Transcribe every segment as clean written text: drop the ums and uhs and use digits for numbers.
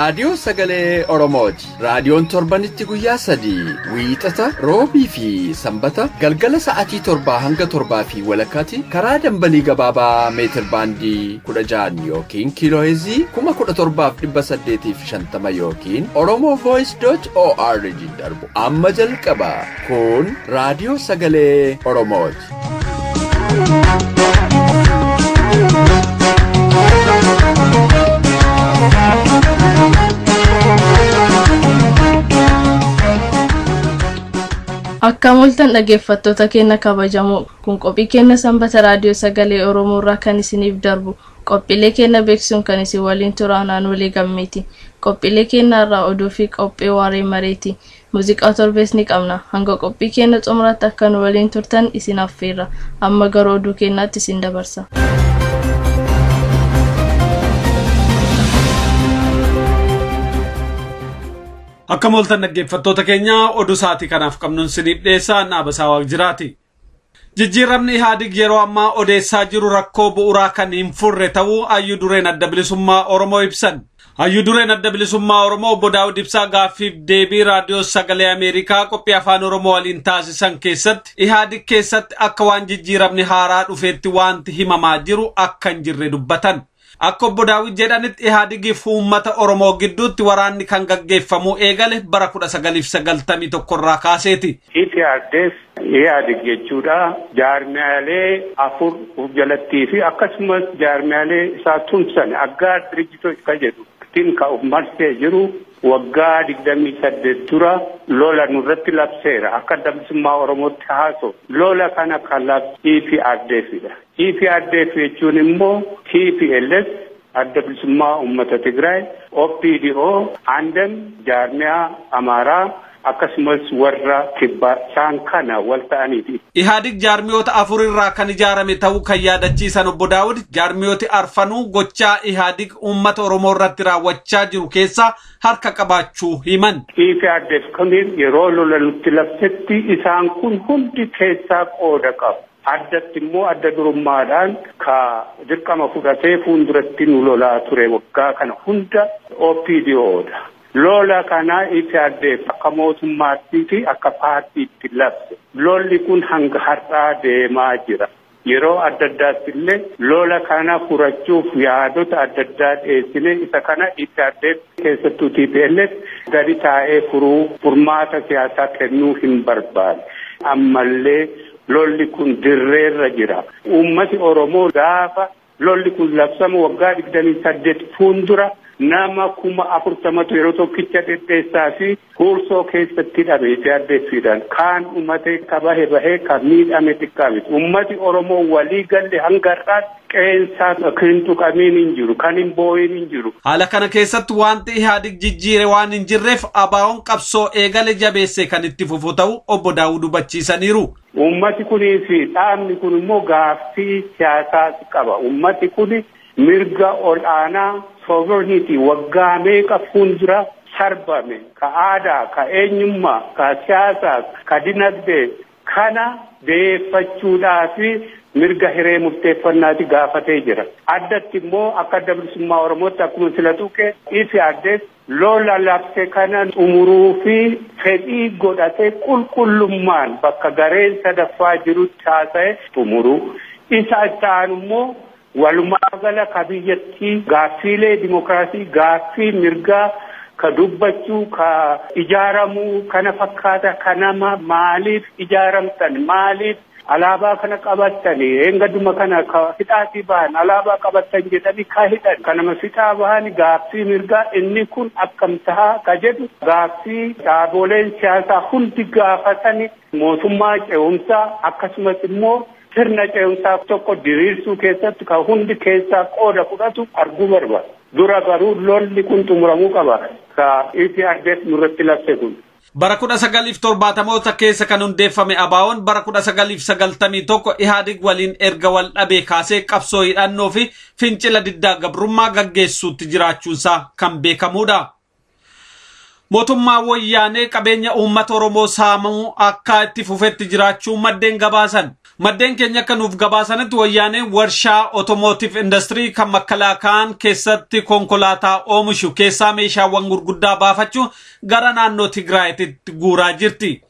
Raadiyoo Sagalee Oromooti. Raadiyoon torbanitti guyyaa 3 wiixata, roobii fi sanbata galgala sa'aatii 7 hanga 7:30 karaa dambalii gabaabaa meetir baandii 16 yookiin kiilooheezii 17,850 yookiin oromovoice.org darbu amma jalqaba. Kun Raadiyoo Sagalee Oromooti. Akka mul'atan dhaggeeffattoota keenya kabajamoo kun qophii keenya sanbata raadiyoo sagalee Oromoo irraa kan isiniif darbu qophiilee keenya beeksisuun kan isin waliin turan Aanulee Gammeeti. Qophiilee keenya irraa oduu fi qophii waaree mareeti. Muuziqaa torbees ni qabna. Hanga qophii keenya xumuraatti akka nu waliin turtan isin affeerra. Amma garuu oduu keenyaatti isin dabarsa. Akka mooltan dhaggeeffattoota keenya oduu sa'aatii kanaaf qabnuun isiniif dhiyeessaa Naabasaa Waaqjiraati. Jijjiiramni Ihaadig yeroo ammaa odeessaa jiru rakkoo bu'uuraa kan hin furre ta'uu hayyuu dureen adda bilisummaa Oromoo ibsan. Hayyuu dureen adda bilisummaa Oromoo obbo Daawud Ibsaa gaaffiif deebii raadiyoo sagalee Ameerikaa qophii afaan Oromoo waliin taasisan keessatti Ihaadig keessatti akka waan jijjiiramni haaraa dhufeetti wanti himamaa jiru akka hin jirre dubbatan. Akka obbo Daawud jedhanitti Ihaadigiif uummata Oromoo gidduutti waraanni kan gaggeeffamu eegale bara 1991 irraa kaaseeti. EPRDF Ihaadig jechuudha jaarmiyaalee 4 of jalattii fi akkasumas jaarmiyaalee isaa tumsan aggaar dirijitoota kan jedhu ittiin kan of marsee jiru waggaa 28 dura lola nurratti labseera akka adda bilisummaa Oromootti haasoo lola kana kan labse EPRDFidha. EPRDF jechuun immoo TPLF adda bilisummaa uummata Tigraay, OPDO, Andem, jaarmiyaa Amaaraa akkasumas warra kibbaa isaan kana wal ta'aniiti. Ihaadig jaarmiyoota 4 irraa kan ijaarame ta'uu kan yaadachiisan obbo Daawud jaarmiyooti arfanuu gochaa Ihaadig uummata Oromoo irratti raawwachaa jiru keessaa harka qabaachuu himan. EPRDF kamiin yeroo lola nutti labsetti isaan kun hundi keessaa qooda qabu. Addatti immoo adda durummaadhaan ka dirqama fudhatee fuulduratti nu lolaa ture waggaa kana hunda OPDOdha. Lola kana EPRDF akka mootummaatti fi akka paartiitti labse. Lolli kun hanga har'aa deemaa jira. Yeroo adda addaatti illee lola kana furachuuf yaadota adda addaa dhiyeessine isa kana EPRDF keessattuu TPLF gadi taa'ee furuu furmaata siyaasaa kennuu hin barbaanne. Ammallee lolli kun dirreerra jira. Uummati Oromoo gaafa lolli kun labsamu waggaa 28 fuuldura nama 40,000 yeroo tokkicha dhedheessaa fi huursoo keessatti dhabe EPRDFidhaan. Kaan uummate ka bahe bahee ka miidhame xiqqaa miti. Uummati Oromoo walii galle hanga har'aatti qeensaa kan tuqamiin hin jiru, kan hin boo'in hin jiru. Haala kana keessatti wanti Ihaadig jijjiire waan hin jirreef ABO'n qabsoo eegale jabeessee kan itti fufu ta'uu obbo Daawud hubachiisaniiru. Uummati kunii fi dhaabni kun immoo gaaffii siyaasaa qaba. Uummati kun mirga ol'aanaa sovereignty waggaa meeqa fuuldura sarbame ka aadaa, ka eenyummaa, ka siyaasaa, ka dinagdee kana deeffachuudhaa fi mirga hiree murteeffannaati gaafatee jira. Addatti immoo akka adda bilisummaa Oromootti akkuma sila tuqe EPRDF lola labse kana xumuruu fi fedhii godhatee qulqullummaan bakka gareen sadaffaa jirutti haasa'e xumuruu. Isa itti aanu immoo walumaa gala ka biyyattii gaaffiilee dimokiraasii, gaaffii mirgaa ka dubbachuu, ka ijaaramuu kana fakkaata ka nama maaliif ijaaramtan, maaliif alaabaa kana qabattanii eengaduma kana ka hidhaatii bahan alaabaa qabattan jedhanii ka hidhan ka nama fixaa bahan gaaffii mirgaa inni kun akkam tahaa ka jedhu gaaffii dhaaboleen siyaasaa hundi gaafatani mootummaa ce'umsaa akkasumas immoo sirna ce'umsaa tokko diriirsuu keessatti ka hundi keessaa qooda fudhatu arguu barbaada. Dura garuu lolli kun xumuramuu qaba. Ka EPRDF nurratti labse kun. Bara 1970 keessa kan hundeeffame ABO'n bara 1991 Ihaadig waliin erga wal dhabee kaasee qabsoo hidhannoo fi fincila diddaa gabrummaa gaggeessuutti jiraachuunsaa kan beekamudha. Mootummaa wayyaanee qabeenya uummata Oromoo saamuu akka itti fufetti jiraachuu maddeen gabaasan. Maddeen keenya akka nuuf gabaasanitti wayyaaneen warshaa otomootiif industirii kan makalaakaan keessatti konkolaataa oomishu keessaa meeshaawwan gurguddaa baafachuu gara naannoo Tigraayitti guuraa jirti.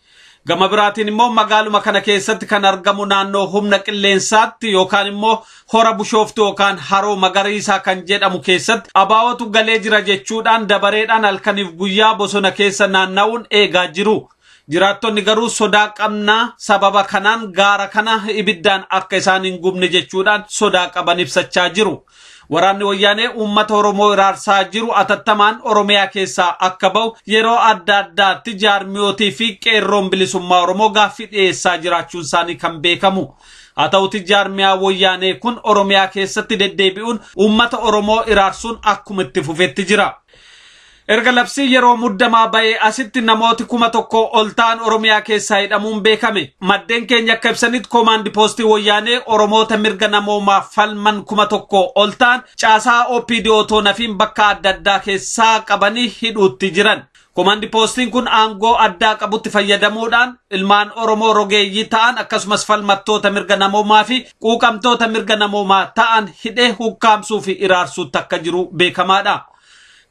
Gama biraatiin immoo magaaluma kana keessatti kan argamu naannoo humna qilleensaatti yookaan immoo hora bushooftu yookaan haroo magariisaa kan jedhamu keessatti abaa'otu galee jira jechuudhaan dabareedhaan halkaniif guyyaa bosona keessa naanna'uun eegaa jiru. Jiraattonni garuu sodaa qabnaa sababa kanaan gaara kana ibiddaan akka isaan hin gubne jechuudhaan sodaa qaban ibsachaa jiru. Waraanni wayyaanee uummata Oromoo iraarsaa jiru atattamaan Oromiyaa keessaa akka ba'u yeroo adda addaatti jaarmiyootii fi qeerroon bilisummaa Oromoo gaaffii dhiyeessaa jiraachuun isaanii kan beekamu. Haa ta'uti jaarmiyaa wayyaanee kun Oromiyaa keessatti deddeebi'uun uummata Oromoo iraarsuun akkuma itti fufetti jira. Erga labsii yeroo muddamaa ba'ee asitti namooti 1000 ol ta'an Oromiyaa keessaa hidhamuun beekame. Maddeen keenya akka ibsanitti koomaandi poostii wayyaanee Oromoota mirga namoomaa falman 1000 ol ta'an caasaa OPD otoo nafiin bakka adda addaa keessaa qabanii hidhuutti jiran. Koomaandi poostiin kun aangoo addaa qabutti fayyadamuudhaan ilmaan Oromoo rogeeyyii ta'an akkasumas falmattoota mirga namoomaa fi quuqamtoota mirga namoomaa ta'an hidhee hukkaamsuu fi iraarsuutti akka jiru beekamaadha.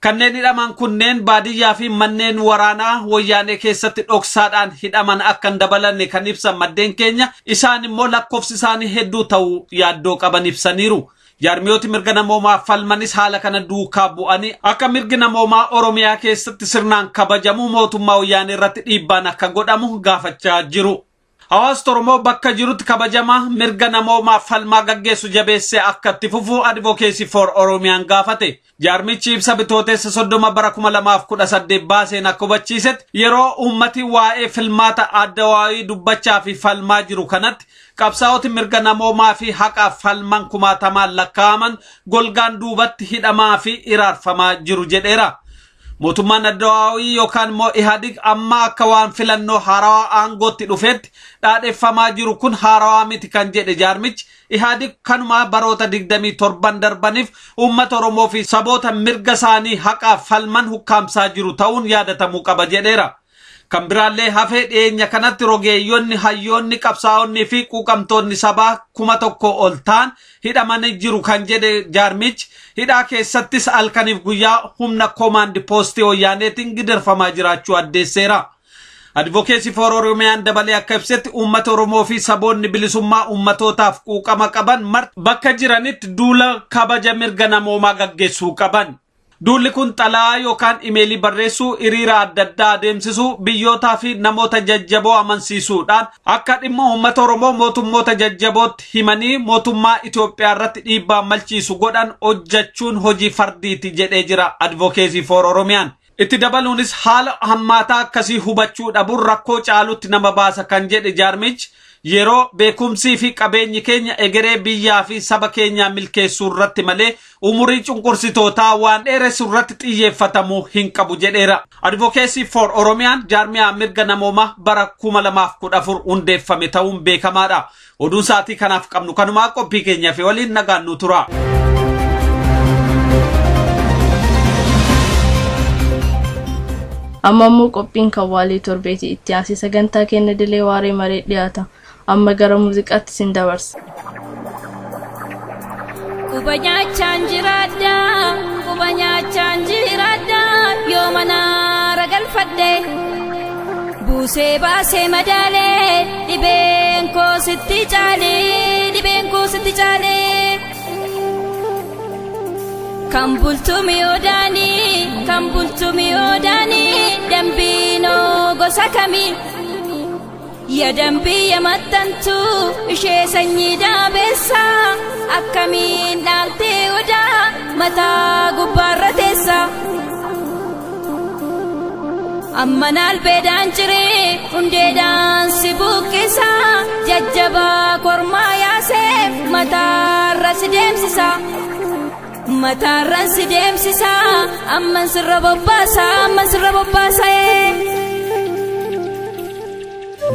Kanneen hidhaman kunneen baadiyyaa fi manneen waraanaa wayyaanee keessatti dhoksaadhaan hidhaman akka hin dabalanne kan ibsan maddeen keenya isaan immoo lakkoofsi isaanii hedduu ta'uu yaaddoo qaban ibsaniiru. Jaarmiyooti mirga namoomaa falmanis haala kana duukaa bu'anii akka mirgi namoomaa Oromiyaa keessatti sirnaan kabajamu mootummaa wayyaanee irratti dhiibbaan akka godhamu gaafachaa jiru. Hawaasni Oromoo bakka jirutti kabajama mirga namoomaa falmaa gaggeessu jabeessee akka itti fufu Advocacy for Oromiyaan gaafate. Jaarmichi ibsa bitootessa 30 bara 2018 baaseen akka hubachiisetti yeroo uummati waa'ee filmaata addawaayii dubbachaa fi falmaa jiru kanatti qabsaa'oti mirga namoomaa fi haqaaf falman kumaatamaan lakkaa'aman golgaan duubatti hidhamaa fi iraarfamaa jiru jedheera. Mootummaan addawaawii yookaan immoo Ihaadig amma akka waan filannoo haarawaa aangootti dhufetti dhaadheffamaa jiru kun haarawaa miti kan jedhe jaarmichi Ihaadig kanuma baroota 27 darbaniif uummata Oromoo fi saboota mirga isaanii haqaaf falman hukkaamsaa jiru ta'uun yaadatamuu qaba jedheera. Kan biraallee hafee dhiyeenya kanatti rogeeyyonni, hayyoonni, qabsaa'onni fi quuqamtoonni sabaa 1000 ol ta'an hidhamanii jiru kan jedhe jaarmichi hidhaa keessattis halkaniif guyyaa humna koomaandi poostii wayyaaneetiin gidirfamaa jiraachuu addeesseera. Advocacy for Oromiyaan dabalee akka ibsetti uummata Oromoo fi saboonni bilisummaa uummatootaaf quuqama qaban bakka jiranitti duula kabaja mirga namoomaa gaggeessuu qaban. Duulli kun xalaa yookaan imeelii barreessuu, hiriira adda addaa adeemsisuu, biyyootaa fi namoota jajjaboo amansiisuudhaan akka dhimma uummata Oromoo mootummoota jajjabootti himanii mootummaa Itoophiyaa irratti dhiibbaa malchiisu godhan hojjechuun hojii fardiiti jedhee jira Advocacy for Oromiyaan. Itti dabaluunis haala hammaataa akkasii hubachuu dhabuun rakkoo caalutti nama baasa kan jedhe jaarmichi yeroo beekumsii fi qabeenyi keenya egeree biyyaa fi saba keenyaa milkeessuu irratti malee umurii cunqursitootaa waan dheeressu irratti xiyyeeffatamuu hin qabu jedheera. Advocacy for Oromiyaan jaarmiyaa mirga namoomaa bara 2014 hundeeffame ta'uun beekamaadha. Oduun sa'aatii kanaaf qabnu kanumaa qophii keenyaa fi waliin nagaan nu tura. Amma immoo qophiin kan waalii torbeeti itti aansee sagantaa keenya dilee waaree maree dhiyaata. Amma gara muuziqaatti sin dabarsa. Quba nyaachaan jiraadha, quba nyaachaan jiraadha, yoo mana ragalfadhe. Buusee baasee madaalee, dhibeen koo sitti caalee, dhibeen koo sitti caalee. Kan bultu mi'oodaanii, kan bultu mi'oodaanii, dambiinoo gosa kamii? Ya dambii ya maxxantu ishee sanyii daabeessa akkamiin dhaaltee odaa mataa gubbaarra teessa. Amma naalbeedhaan ciree hundeedhaan si buqqisa jajjabaa kormaa yaaseef mataarra si deemsisa. Mataarra si deemsisa amman sirra bobbaasa amman sirra bobbaasa.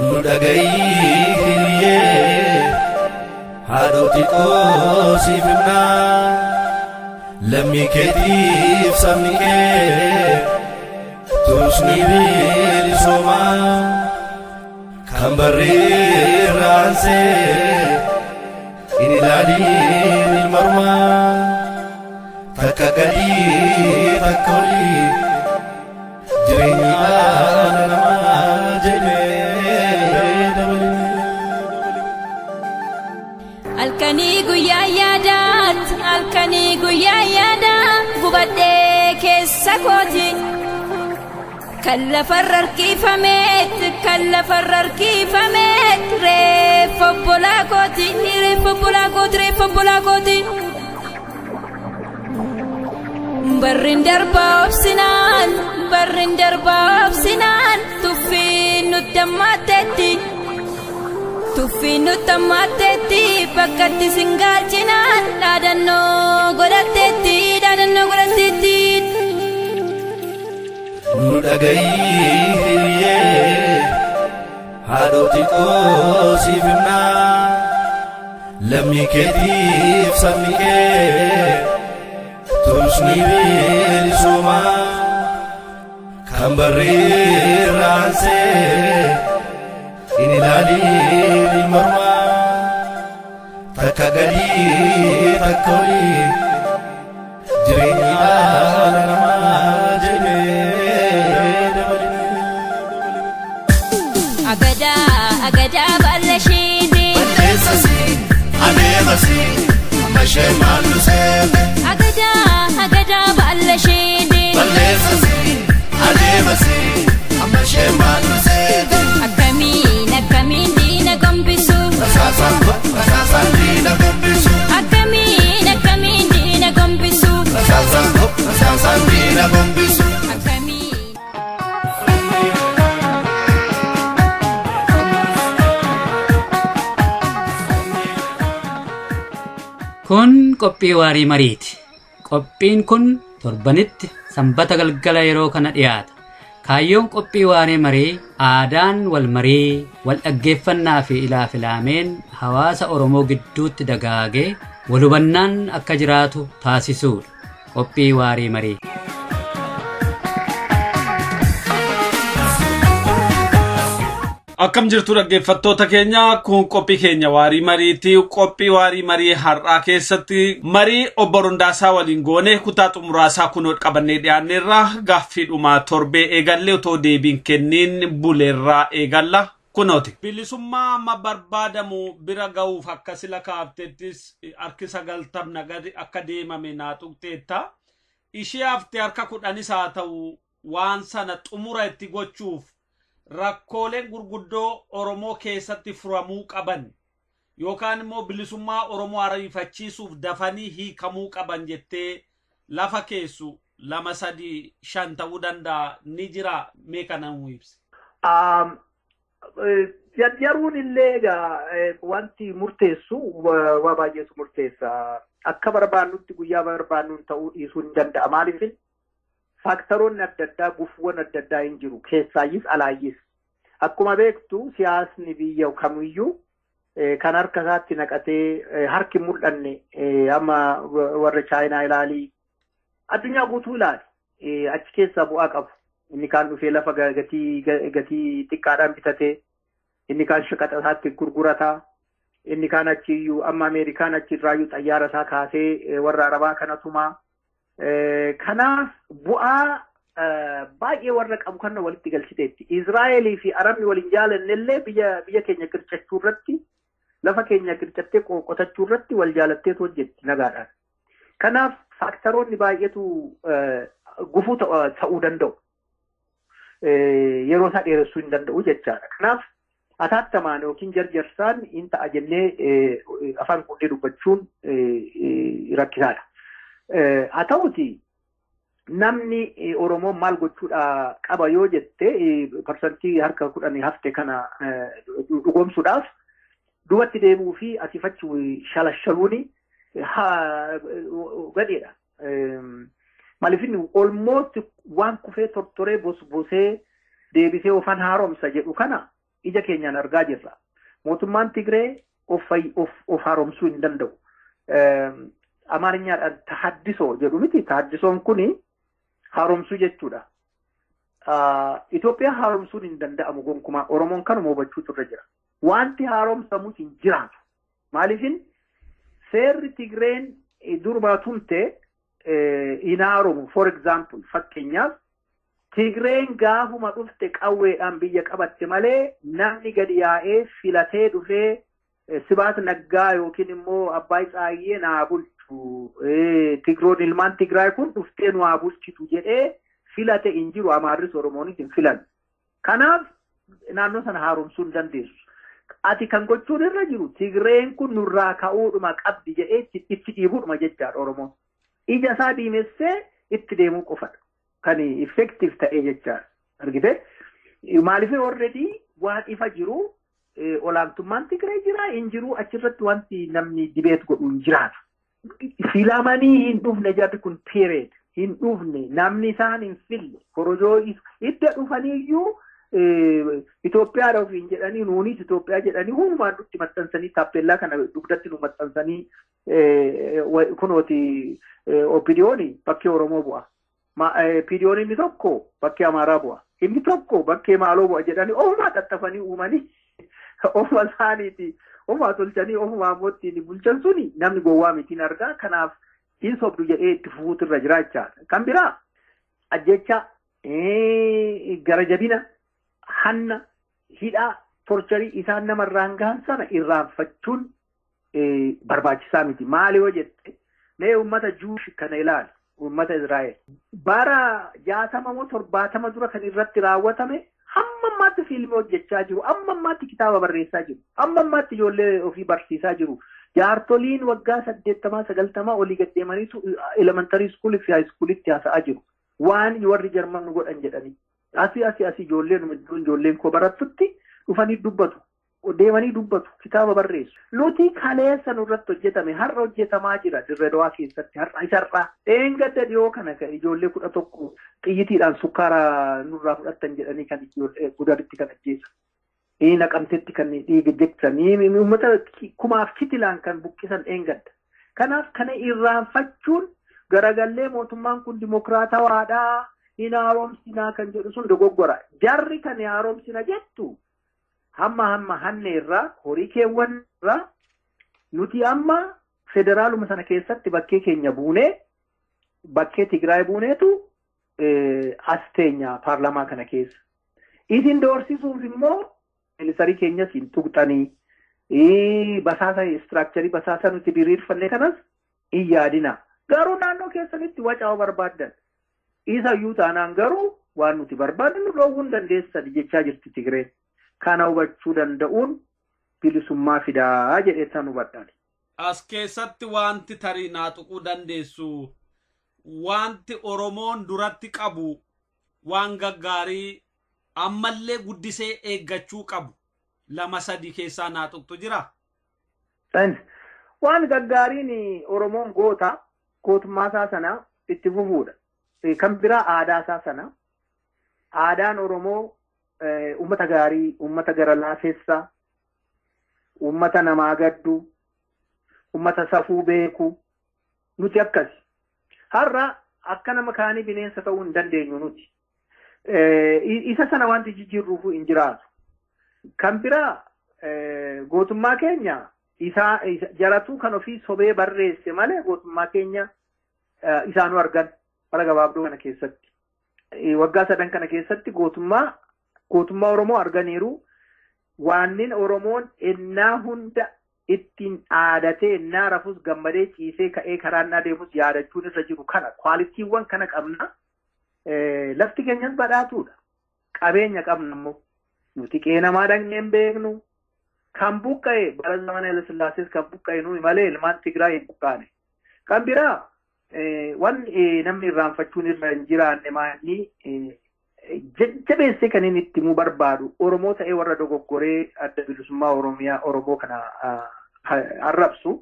Nu dhagayi hiriyyee haadhoti qoosiif himnaa lammii keetiif sabni kee tumsni bilisoomaa kan barreerraansee Ilaaliin ilmarmaa takka gadii takka olii jireenyi dhala namaa jedhee dabalee. Halkanii guyyaa yaadaat, halkanii guyyaa yaadaa gubadhee keessa kooti. Kan lafarra harkifameet, kan lafarra harkifameet, reeffa obbolaa kooti, reeffa obbolaa kooti, reeffa obbolaa kooti. Barriin darbaa obsinaan, barriin darbaa obsinaan, tuffiin nutti hammaatteetti. Tuffiin nutti hammaatteetti, bakkatti singaalchinaan, dhaadannoo godhatteetti, dhaadannoo godhatteetti. Nu dhagahi hiriyyee haadhoti koo siif himnaa lammii keetiif sabni kee tumsni bilisummaa kan barreerraansee hin ilaaliin ilmarmaa takka gadii takka olii jireenyi dhala namaa jedhee dabalee. Agadaa agadaa baala isheeti. Balleessasi adeemasi amma ishee maallu seete. Agadaa agadaa baala isheeti. Balleessasi adeemasi amma ishee maallu seete. Akkamiin akkamiin diina gombisu. Rasaasaan rasaasaan diina gombisu. Akkamiin akkamiin diina gombisu. Rasaasaan rasaasaan diina gombisu. Akkamiin. Kun qophii waarii mariiti. Qophiin kun torbanitti sanbata galgala yeroo kana dhiyaata. Kaayyoon qophii waarii marii aadaan wal marii, wal dhaggeeffannaa fi ilaafilaameen hawaasa Oromoo gidduutti dagaagee wal hubannaan akka jiraatu taasisuudha. Qophii waarii marii. Akkam jirtu dhaggeeffattoota keenya, kun qophii keenya waarii mariiti. Qophii waarii marii har'aa keessatti marii obbo Rundaasaa waliin goone kutaa xumuraasaa kunoo qabannee dhiyaanneerra. Gaaffii dhumaa torbee eegallee otoo deebiin kenniin buleerraa eegalla kunooti. Bilisummaa amma barbaadamu bira ga'uuf akka sila kaaftettis harki 90 gadi akka deemame naa tuqxeetta. Ishee haftee harka 10 haa ta'u waan sana xumura itti gochuuf rakkooleen gurguddoo Oromoo keessatti furamuu qaban yookaan immoo bilisummaa Oromoo ariifachiisuuf dafanii hiikamuu qaban jettee lafa keessu 2 3 5 ta'uu danda'a ni jira mee kana nuu ibsi. Jarjaruun illee egaa wanti murteessu waa baay'eetu murteessa. Akka barbaannutti guyyaa barbaannuun ta'uu dhiisuu hin danda'a. Maaliif faaktaroonni adda addaa gufuuwwan adda addaa hin jiru keessaayyis alaayyis. Akkuma beektu siyaasni biyya kamiyyuu kan harka isaatti naqatee harki mul'anne amma warra Chaayinaa ilaalii addunyaa guutuu ilaali achi keessaa bu'aa qabu. Inni kaan dhufee lafa gatii xiqqaadhaan bitatee, inni kaan shaqaxa isaatti gurgurataa, inni kaan achiyyuu amma Ameerikaan achirraayyuu xayyaara isaa kaasee warra Arabaa kana tumaa. Kanaaf bu'aa baay'ee warra qabu kana walitti galchiteetti. Israa'elii fi Arabni waliin jaalanne illee biyya keenya qircachuu irratti, lafa keenya qircattee qotachuu irratti wal jaalatteetu hojjetti nagaadhaan. Kanaaf faaktaroonni baay'eetu gufuu ta'uu danda'u. Yeroo isaa dheeressuu hin danda'u jechaadha. Kanaaf ataattamaan yookiin jarjarsaan hin ta'a jennee afaan qulqulluu dubbachuun rakkisaadha. Haa ta'uti namni Oromoo maal gochuudha qaba yoo jette parsantii harka 10 hafte kana dhugoomsuudhaaf duubatti deemuu fi asiif achi shalashaluuni gadheedha. Maaliif inni almost waan kufee tortoree bosbosee deebisee ofan haaromsa jedhu kana ija keenyaan argaa jirra. Mootummaan Tigree of haaromsuu hin danda'u. Amaariñaadhaan tahaddisoo jedhu miti. Tahaddisoon kuni haaromsuu jechuudha. Itoophiyaa haaromsuun hin danda'amu gonkumaa. Oromoon kanuma hubachuutu irra jira. Wanti haaromsamus hin jiraatu. Maaliifin Seerri Tigreen durumaa tumte hin haaromu. For example, fakkeenyaaf Tigreen gaafuma dhufte qawweedhaan biyya qabatte malee namni gadi yaa'ee filatee dhufee Sibaat Naggaa yookiin immoo Abbaay Tsaayyee naa bulchu, Tigroon ilmaan Tigraay kun dhuftee nu haa bulchitu jedhee filate hin jiru. Amaarris Oromoonis hin filan. Kanaaf naannoo sana haaromsuu hin dandeessu. Ati kan gochuun irra jiru Tigreen kun nurraa ka'uudhuma qabdi jedhee itti dhiibuudhuma jechaadha Oromoon. Ija isaa diimessee itti deemuu qofadha. Kan effective ta'e jechaadha. Argite? Maaliif already waan ifa jiru olaantummaan Tigree jira hin jiru achirratti wanti namni debate godhu hin jiraatu. Filamanii hin dhufne jarri kun period hin dhufne, namni isaan hin fille, korojoo idda dhufaniiyyuu Itoophiyaadha ofiin jedhanii nuunis Itoophiyaa jedhanii hundumaan nutti maxxansanii taappellaa kana dugdatti nu maxxansanii kunooti OPDO'n bakkee Oromoo bu'a. PDO'n inni tokko bakkee Amaaraa bu'a. Inni tokko bakkee maaloo bu'a jedhanii ofumaa xaxxafanii uumanii ofuma isaaniiti ofumaa tolchanii ofumaa immoo ittiin bulchan suni namni gowwaa mitiin argaa. Kanaaf hin sobdu jedhee itti fufuutu irra jiraachaa. Kan biraa ajjecha, gara jabina, hanna, hidhaa, torcharii isaan namarraan gahan sana irraanfachuun barbaachisaa miti. Maali yoo jette mee uummata Juush kana ilaali, uummata Israa'el. Bara 60 moo 70 dura kan irratti raawwatame hamma ammaatti fiilmii hojjechaa jiru, hamma ammaatti kitaaba barreessaa jiru, hamma ammaatti ijoollee ofii barsiisaa jiru. Jaartoliin waggaa 80 90 olii gad deemaniitu elementary school fi high schoolitti haasa'aa jiru. Waan warri Jarman nu godhan jedhanii. Asii asii asii ijoolleen ijoolleen koo barattutti dhufanii dubbatu. Deemanii dubbatu, kitaaba barreessu. Nuti kaleessa nurratti hojjetame har'a hojjetamaa jira Dirree Dawaa keessatti har'a isarraa. Dheengadda dhiyoo kana ijoollee 11 xiyyitiidhaan sukkaara nurraa fudhattan jedhanii kan ijoollee Gudaritti kan ajjeesan. Naqamtetti kan dhiiga jeqsanii uummata kumaaf kitilaan kan buqqisan dheengadda. Kanaaf kana irraanfachuun garagallee mootummaan kun dimokiraatawaadhaa hin haaromsinaa kan jedhu sun dogoggora. Jarri kan haaromsina jettu hamma hanne irraa horii keewwan irraa nuti amma federaaluma sana keessatti bakkee keenya buunee bakkee Tigraay buuneetu as teenya paarlaamaa kana keessa. Isin doorsisuuf immoo milisarii keenyas hin tuqxanii basaasa istiraakcharii basaasa nuti diriirfanne kanas hin yaadina. Garuu naannoo keessanitti waca'uu barbaaddan. Isa iyyuu taanaan garuu waan nuti barbaadnu dhoowwuu hin dandeessan jechaa jirti Tigreen. Kana hubachuu danda'uun bilisummaa fidaa jedhee san hubadhaan. As keessatti wanti tarii naa tuquu dandeessu wanti Oromoon duratti qabu waan gaggaarii ammallee guddisee eeggachuu qabu 2-3 keessaa naa tuqtu jira. Waan gaggaariin Oromoon goota gootummaa isaa sana itti fufuudha. Kan biraa aadaa isaa sana aadaan Oromoo uummata gaarii, uummata gara laafessaa, uummata namaa gaddu, uummata safuu beeku nuti akkasi. Har'a akka nama kaanii bineensa ta'uu hin dandeenyu nuti. Isa sana wanti jijjiirruuf hin jiraatu. Kan biraa gootummaa keenya isaa jaratuu kan ofii sobee barreesse malee gootummaa keenya isaanuu argan bara gabaabduu kana keessatti. Waggaa 3 kana keessatti gootummaa Oromoo arganiiru. Waannin Oromoon ennaa hunda ittiin aadatee ennaa rafus gammadee ciisee ka'ee karaan adeemus yaadachuun irra jiru kana kwaalitiiwwan kana qabna. Lafti keenyas badhaatuudha. Qabeenya qabna immoo nuti qe'ee namaa dhaqnee hin beeknu. Kan buqqa'e bara zamana Haile Sillaasees kan buqqa'e nuyi malee ilmaan Tigraay hin buqqaane. Kan biraa waan namni irraanfachuun irra hin jiraanne maanni jajjabeessee kan inni itti himuu barbaadu Oromoo ta'ee warra dogoggoree adda bilisummaa Oromiyaa Oromoo kana arrabsu.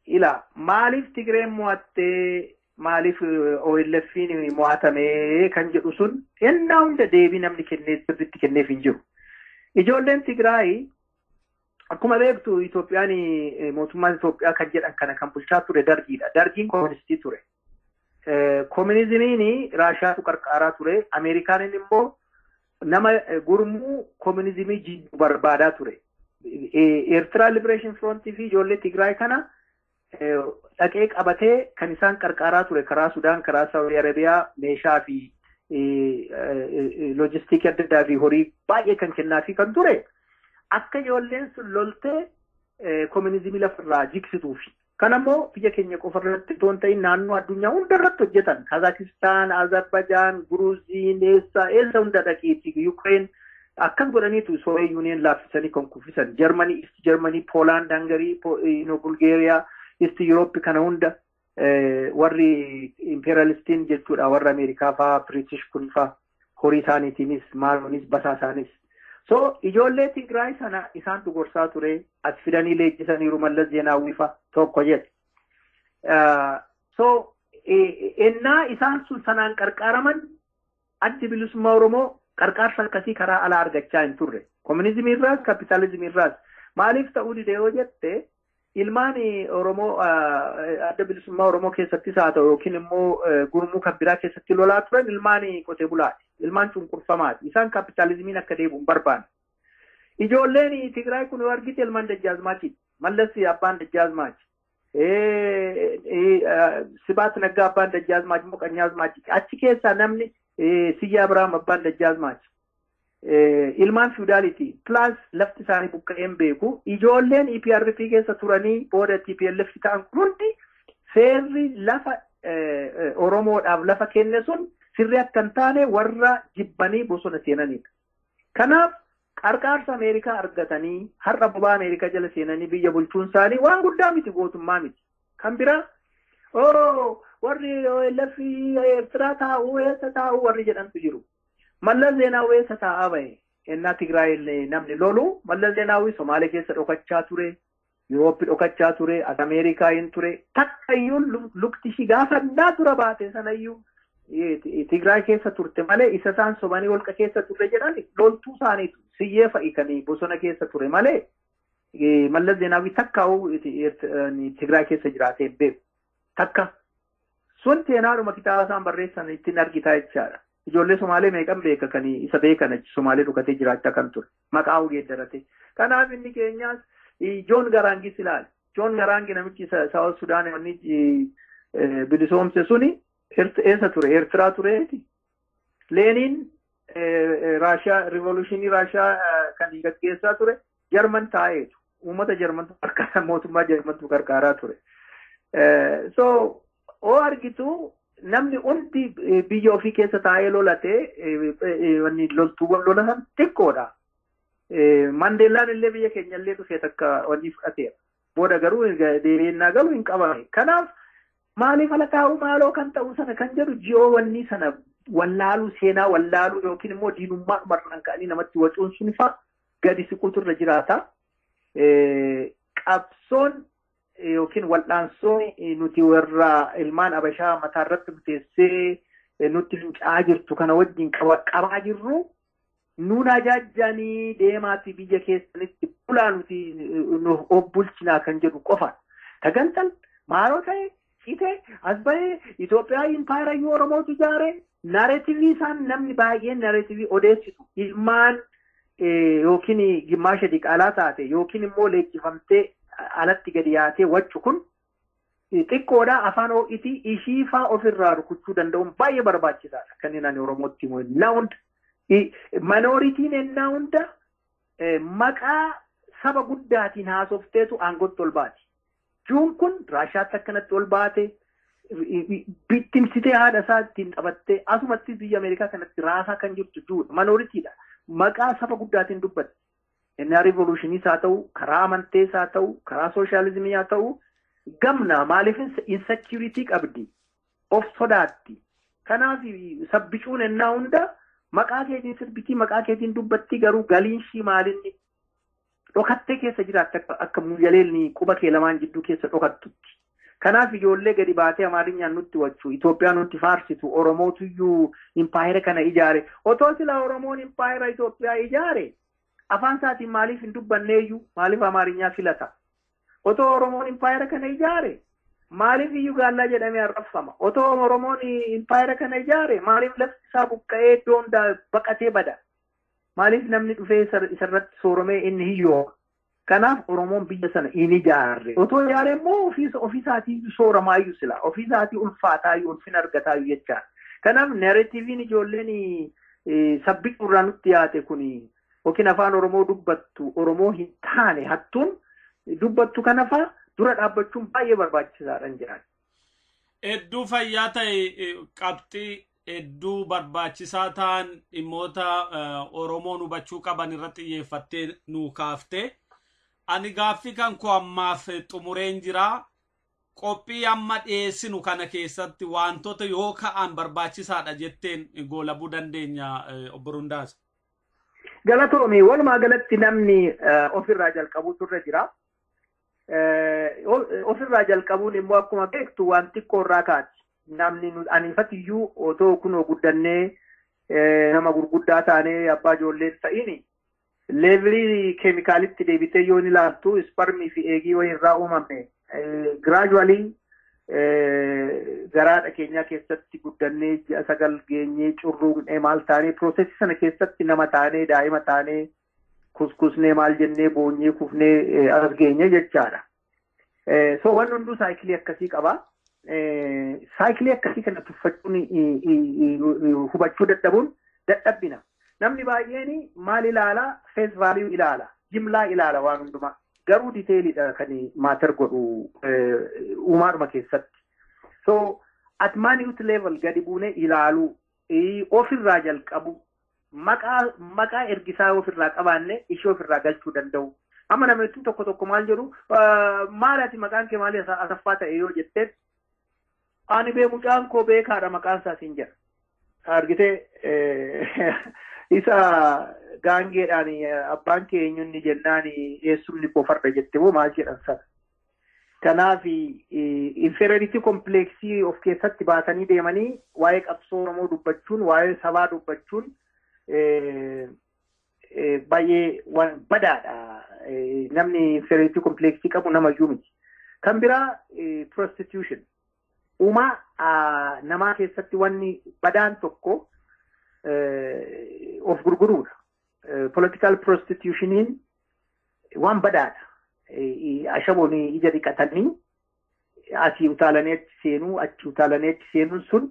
Ila maaliif Tigreen mo'attee maaliif OLF'n mo'atamee kan jedhu sun ennaa hunda deebii namni kennee sirriitti kenneef hin jiru. Ijoolleen Tigraay akkuma beektu Itoophiyaan mootummaan Itoophiyaa kan jedhan kana kan bulchaa ture dargiidha. Dargiin kooministii ture. Koominizimiin Raashiyaatu qarqaaraa ture. Ameerikaan immoo nama gurmuu koominizimii jibbu barbaadaa ture. Eertiraa Liberation Front fi ijoollee Tigraay kana dhaqee qabatee kan isaan qarqaaraa ture karaa Sudaan, karaa Saawudii Arabiyaa meeshaa fi loojistikii adda addaa fi horii baay'ee kan kennaafii kan ture akka ijoolleen sun loltee koominizimii lafarraa jigsituufi. Kan ammoo biyya keenya qofa irratti otoo hin ta'in naannoo addunyaa hunda irratti hojjetan. Kazaakistaan, Azerbaijaan, Guruuziin, eessa eessa hunda dhaqiitti Yukireen akkas godhaniitu Sooviyet Yuuniyen laaffisanii kan kuffisan. Jarmanii, East Jarmanii, Poolaand, Hangarii, Bulgeeriyaa, East Yuurooppi kana hunda warri impeeriyalistiin jechuudha warra Ameerikaa faa, Biriitish kun faa horii isaaniitiinis, maaloonis, basaa isaanis. So ijoollee Tigraay sana isaantu gorsaa ture as fidanii leenjisaniiru Mallas Zeenaawwii fa'a tokko jedhe. So ennaa isaan sun sanaan qarqaaraman addi bilisummaa Oromoo qarqaarsa akkasii karaa alaa argachaa hin turre. Koominizimii irraas kapitaalizimii irraas maaliif ta'uu dide yoo jette ilmaan Oromoo adda bilisummaa Oromoo keessattis haa ta'u yookiin immoo gurmuu kan biraa keessatti lolaa turan ilmaan qotee bulaati. Ilmaan cunqurfamaati. Isaan kapitaalizimiin akka deebi'u hin barbaanne. Ijoolleen Tigraay kun yoo argite ilmaan Dajjaazmaachiiti. Mallas abbaan Dajjaazmaachi. Sibaat Naggaa abbaan Dajjaazmaachi immoo Qanyaazmaachi. Achi keessaa namni Siyyaa Abiraam abbaan Dajjaazmaachi. Ilmaan fiwudaaliiti. Plus lafti isaanii buqqa'een beeku. Ijoolleen EPRP keessa turanii booda TPLF ta'an kun hundi seerri lafa Oromoodhaaf lafa kenne sun sirri akka hin taane warra jibbanii bosona seenanidha. Kanaaf qarqaarsa Ameerikaa argatanii har'a bobaa Ameerikaa jala seenanii biyya bulchuun isaanii waan guddaa miti gootummaa miti. Kan biraa warri OLF Eertiraa taa'uu eessa taa'uu warri jedhantu jiru. Mallas Zeenaawwi eessa taa'aa bahe? Ennaa Tigraay namni lolu Mallas Zeenaawwi Somaalee keessa dhokachaa ture, Yuurooppi dhokachaa ture, Ameerikaa hin ture. Takka iyyuu lukti ishii gaafa dura baate sanayyuu Tigraay keessa turte malee isa isaan sobanii holqa keessa turre jedhan loltuu isaaniitu siyyee fa'i kan bosona keessa ture malee Mallas Zeenaawwi takkaa'uu Tigraay keessa jiraatee beeku. Takka sun seenaadhuma kitaaba isaan barreessan ittiin argitaa jechaadha. Ijoollee Somaalee meeqan beeka kan isa beekan achi Somaalee dhokatee jiraachaa kan ture. Maqaa geeddarate. Kanaaf inni keenyaas Joon Garaangis ilaali. Joon Garaangi namichi Saawus Sudaan inni bilisoomse suni eessa ture? Eertiraa tureeti. Leeniin Raashiyaa rivoluushinii Raashiyaa kan gaggeessaa ture Jarman taa'eetu. Uummata Jarmantu qarqaraa mootummaa Jarmantu qarqaaraa ture. So oo argitu namni hundi biyya ofii keessa taa'ee lolatee wanni loltuuwwan lolatan xiqqoodha. Mandeellaan illee biyya keenya illee dhufee takka wanni fudhateera. Booda garuu deebi'ee galu hin qabame. Kanaaf maaliif ala taa'uu maaloo kan ta'u sana kan jedhu ji'oo wanni sana wallaaluu seenaa wallaaluu yookiin immoo diinummaa dhumarraan ka'anii namatti wacuun sun fa'a gadi siquutu irra jiraata. Qabsoon yookiin wal'aansoon nuti warra ilmaan Abashaa mataa irratti murteessee nutti fincaa'aa jirtu kana wajjin qabaa jirru nuun ajaajjanii deemaati biyya keessanitti bulaa nuti of bulchinaa kan jedhu qofa. Tagantal maaloo ta'e cite as bahee Itoophiyaa impaayera iyyuu Oromootu ijaare naareetivii isaan namni baay'een naareetivii odeessitu ilmaan yookiin gimmaasha diqaalaa taate yookiin immoo leenjifamtee alatti gadi yaatee waccu kun xiqqoodha afaan ho'itii ishii faa ofirraa rukuchuu danda'uun baay'ee barbaachisaadha. Kanneen ani Oromootti himu ennaa hunda manooritiin ennaa hunda maqaa saba guddaatiin haasofteetu aangootti ol baati. Juun kun Raashiyaatti akkanatti ol baate bittimsitee haadha isaa ittiin taphattee asumatti biyya Ameerikaa kanatti raasaa kan jirtu juudha manooritiidha. Maqaa saba guddaatiin dubbatti. Innaa rivolushiniis haa ta'u, karaa amantees haa ta'u, karaa sooshaalizimii haa ta'u, gamna maaliif insecurity qabdi, of sodaatti. Kanaaf sabbicuun ennaa hunda maqaa keetiin sirbitii, maqaa keetiin dubbatti garuu galiin ishii maalinni dhokattee keessa jiraatte akka muyyaleelni quba kee lamaan jidduu keessa dhokattutti. Kanaaf ijoollee gadi baatee Amaarinyaan nutti wachuu, Itoophiyaa nutti faarsitu, Oromootuyyuu impaayera kana ijaare. Otoo silaa Oromoon impaayera Itoophiyaa ijaare afaan isaatiin maaliif hin dubbanneeyyuu maaliif Amaarinyaa filata? Otoo Oromoon impaayera kana ijaare maaliif iyyuu gaallaa jedhamee arrabsama? Otoo Oromoon impaayera kana ijaare maaliif lafti isaa buqqa'ee iddoo hundaa baqatee bada? Maaliif namni dhufee isarratti sooromee inni hiyyooma? Kanaaf Oromoon biyya sana hin ijaarre. Otoo ijaare immoo ofiisaatii sooramaayyuu sila. Ofiisaatii ulfaataayyuu ulfina argataayyuu jechaadha. Kanaaf narratiiviin ijoolleen sabbiquu irraa nutti dhiyaate kun yookiin afaan Oromoo dubbattu Oromoo hin taane hattuun dubbattu kana fa'aa dura dhaabbachuun baay'ee barbaachisaadha jedhan. Hedduu fayyaa ta'e qabxii hedduu barbaachisaa ta'an dhimmoota Oromoon hubachuu qaban irratti xiyyeeffattee nuu kaaftee. Ani gaaffii kan koo ammaaf xumureen jira. Qophii amma dhiyeessinu kana keessatti wantoota yoo ka'an barbaachisaadha jetteen goolabuu dandeenya obbo Rundaasa. Galatoomi, walumaa galatti namni ofirraa jalqabuutu irra jira. Ofirraa jalqabuun immoo akkuma beektu waan xiqqoo irraa kaati. Namni aniifatiyyuu otoo kunoo guddannee nama gurguddaa taanee abbaa ijoollee ta'ini leevilii keemikaalitti deebitee yoo ni ilaaltu isparmii fi eegii wayii irraa uumame gradually garaadha keenyaa keessatti guddannee ji'a 9 geenyee curruuqnee maal taanee processii sana keessatti nama taanee daa'ima taanee kuskusnee maal jennee boonyee kufnee as geenye jechaadha. So wanni hunduu cycleii akkasii qaba. Cycleii akkasii kana tuffachuun hubachuu dadhabuun dadhabbina. Namni baay'een maal ilaala? Face value ilaala. Jimlaa ilaala waan hundumaa. Garuu detailiidha kan matter godhu uumaadhuma keessatti. So at minute level gadi buunee ilaaluu, ofirraa jalqabu, maqaa ergisaa ofirraa qabaanne ishee ofirraa galchuu danda'u. Amma namni tokko tokko maal jedhu, maal ati maqaan kee maali Asaffaa ta'e yoo jetteen, ani bee mucaan koo beekaadha maqaan isaa siin jedha. Argitee isa gaangeedhaan abbaan kee eenyunni jennaan eessumni koo farda jette moo maal jedhan sana. Kanaaf inferiority complexii of keessatti baatanii deemanii waa'ee qabsoo Oromoo dubbachuun, waa'ee sabaa dubbachuun baay'ee waan badaadha. Namni inferiority complexii qabu namayyuu miti. Kan biraa prostitution. Uumaa namaa keessatti wanni badaan tokko of gurguruudha. Political prostitutioniin waan badaadha. Ashaboon ija dhiqatanii asii utaalanii achi seenuu, achi utaalanii achi seenuun sun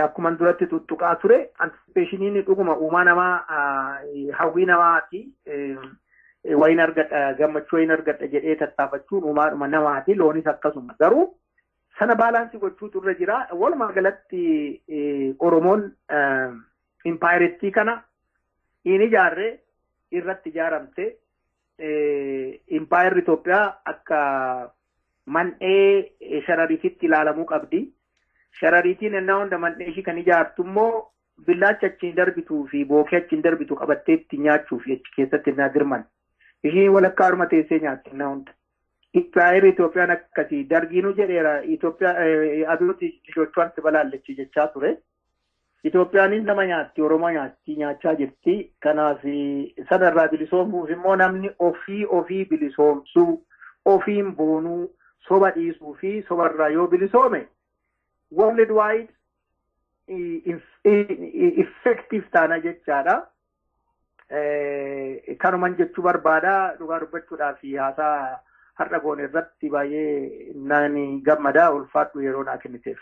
akkuma duratti tuttuqaa ture anticipationiin dhuguma uumaa namaa hawwii namaati. Wayin argadha, gammachuu wayin argadha jedhee tattaafachuun uumaadhuma namaati, loonis akkasuma. Garuu sana balanceii gochuutu irra jira. Walumaa galatti Oromoon impaayirettii kana hin ijaarre, irratti ijaaramte. Impaayirri Itoophiyaa akka man'ee sharariititti ilaalamuu qabdi. Sharariitiin ennaa hunda man'ee ishii kan ijaartu immoo billaacha achiin darbituu fi bookee achiin darbitu qabattee itti nyaachuuf achi keessatti ennaa dirman. Ishiin walakkaa harma teessee nyaatti ennaa hunda. Impaayirri Itoophiyaan akkasii dargiinuu jedheera, Itoophiyaa abiyooti ልጆቿን ትበላለች jechaa ture. Itoophiyaanis nama nyaatti, Oromoo nyaatti, nyaachaa jirti. Kanaaf sanarraa bilisoomuuf immoo namni ofii ofii bilisoomsuu, ofiin boonuu, soba dhiisuu fi sobarraa yoo bilisoome world wide effective taana jechaadha. Kanuman jechuu barbaada. Dhugaa dubbachuudhaa fi haasaa har'a goone irratti baay'ee nani gammada, ulfaadhu yeroo naa kenniteef.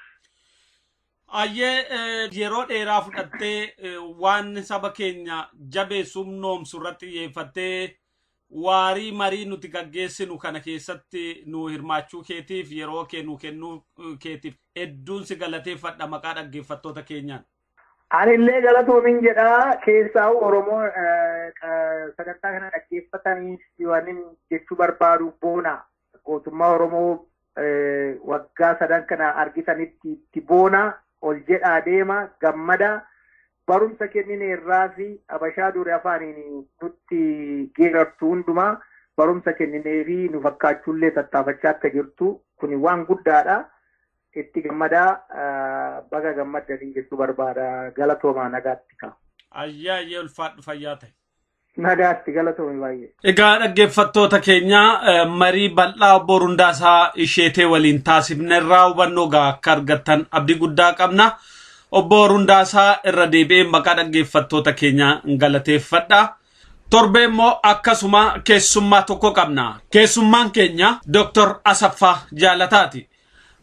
Ayyee, yeroo dheeraa fudhattee waan saba keenya jabeessu humnoomsu irratti xiyyeeffattee waarii marii nuti gaggeessinu kana keessatti nu hirmaachuu keetiif, yeroo kee nu kennuu keetiif hedduun si galateeffadha maqaa dhaggeeffattoota keenyaan. Anillee galatoomin jedhaa. Keessaa Oromoo sagantaa kana dhaggeeffatanii waan jechuu barbaadu, boona gootummaa Oromoo waggaa 3 kana argitanitti itti boona, ol jedhaa deema, gammada barumsa kennine irraa fi abashaa dure afaaniin nutti geerartu hundumaa barumsa kenninee fi nu fakkaachuullee tattaafachaa akka jirtu kuni waan guddaadha. Itti gammadaa, baga gammaddanii jechuu barbaada. Galatoomaa, nagaatti ka'a. Ayyaa, ayyee, ulfaadhu, fayyaa ta'e. Nagaatti, galatoomi baay'ee. Egaa dhaggeeffattoota keenya, marii bal'aa obbo Rundaasaa Isheetee waliin taasifne irraa hubannoo gaa akka argattan abdii guddaa qabna. Obbo Rundaasaa irra deebi'ee maqaa dhaggeeffattoota keenyaa galateeffadha. Torbee immoo akkasuma keessummaa tokko qabna. Keessummaan keenya Dr. Asaffaa Jaalataati.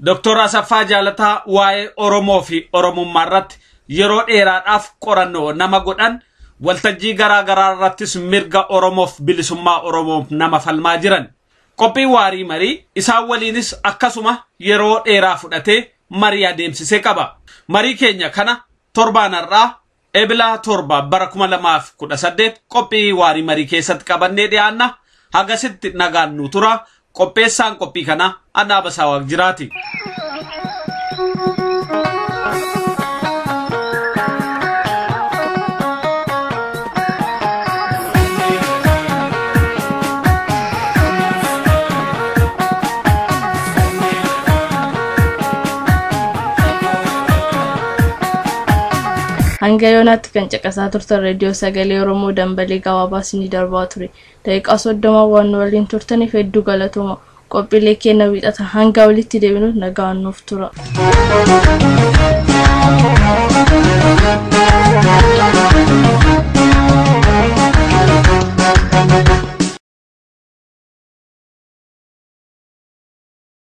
Dr. Asaffaa Jaalataa waa'ee Oromoo fi Oromummaa irratti yeroo dheeraadhaaf qorannoo nama godhan, waltajjii garaa garaa irrattis mirga Oromoof bilisummaa Oromoof nama falmaa jiran. Qophii waarii marii isaan waliinis akkasuma yeroo dheeraa fudhatee marii adeemsisee qaba. Marii keenya kana torbaan har'aa Ebila 7 bara 2018 qophii waarii marii keessatti qabannee dhiyaanna. Hagasitti nagaan nu tura. Qopheessaan qophii kana Annaa Basaa Jiraati. Hanga yoonaatti kan caqasaa turtan reediyoo sagalee Oromoo dambalii gabaabaa isinii darbaa ture. Daqiiqaa 30 waan nu waliin turtaniif hedduu galatooma. Qophiilee keenya wiixata hanga walitti deebinuuf nagaan nuuf tura.